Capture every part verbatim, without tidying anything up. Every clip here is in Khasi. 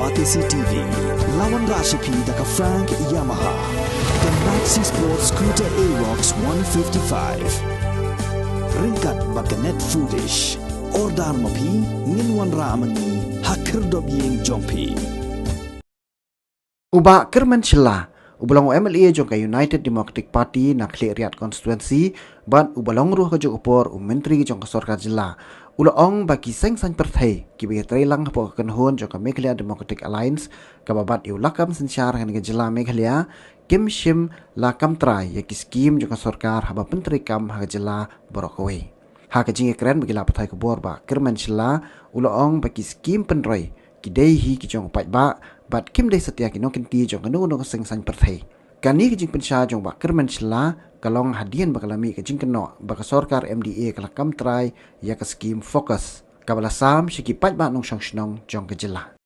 Batesi T V, la wanrah sha phi da ka Frank Yamaha, ka Maxi Sport Scooter Aerox one fifty-five. Ryngkat bad ka Net Foodish. Order ma phi, ngin wanrah ma ngi ha khyrdop ïing jong phi. U Bah Kyrmen Shylla, uba long u M L A jong ka United Democratic Party na Khliehriat Constituency, bad uba long ruh ka juh ka por u Myntri jong ka Sorkar Jylla, u la ong ba ki seng saiñ pyrthei kiba ïatrei lang hapoh ka kynhun jong ka Meghalaya Democratic Alliance, kaba bat ïa u lakam synshar ha kane ka jylla Meghalaya, kim shym la kam trai ïa ki skim jong ka sorkar haba pyntreikam ha ka jylla baroh kawei. Ha ka jingïakren bad ki lad pathai khubor, Bah Kyrmen Shylla u la ong ba ki skim pynroi ki dei hi ki jong u paidbah, bad kim dei satia ki nongkynti jong kano kano ka seng saiñ pyrthei. Kane ka jingpynshai jong u Bah Kyrmen Shylla ka long hadien ba ka la mih ka jingkynnoh ba ka sorkar M D A ka la kam trai ïa ka skim FOCUS, kaba la sam sha ki paidbah nongshong shnong jong ka jylla.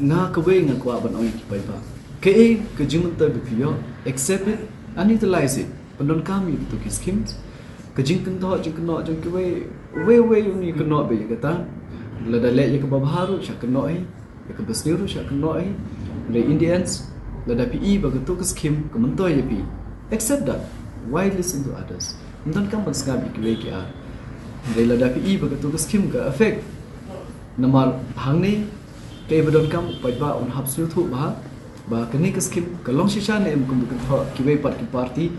Nga kawei nga kwah ban ong ïa ki paidbah, kaei ka jingmyntoi ba phi ïoh, accept it and utilize it. Pyndonkam ïa kito ki schemes. Ka jingkynnoh jingkynnoh jong kiwei, uwei uwei un ïakynnoh beit ïa kata. Lada leh ïa kaba bha ruh shah kynnoh hi, ïa kaba sniew ruh shah kynnoh hi. Hynrei in the end, lada phi i ba kato ka scheme ka myntoi ïa phi, accept that. Why listen to others? Ym donkam ban sngap ïa kiwei ki ar. Hynrei lada phi i ba kato ka scheme ka affect, namar hangne kaei ba donkam, u paidbah un hap sngewthuh bha ba kane ka scheme ka long shisha ne em, kumba kynthoh kiwei pat ki party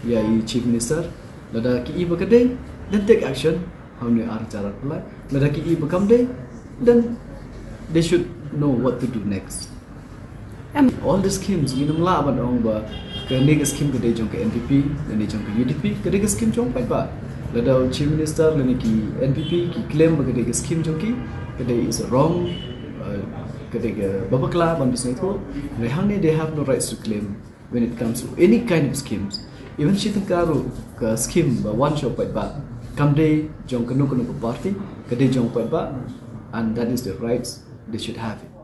ïa i Chief Minister. Lada ki i ba ka dei, then take action ha une u ar hajar arphew lai. Lada ki i ba kam dei, then they should know what to do next. Em. All the schemes, ngin ym lah ban ong ba kane ka scheme ka dei jong ka N P P lane jong ka U D P, ka dei ka scheme jong u paidbah. Lada u Chief Minister lane ki N P P ki claim ba ka dei ka scheme jong ki, ka dei is wrong, uh, ka dei kaba bakla ban pynsngewthuh. Hynrei hangne they have no rights to claim when it comes to any kind of schemes. Even shi tyngka ruh ka scheme ba wan sha u paidbah, kam dei jong kano kano ka party, ka dei jong u paidbah, and that is the rights they should have it.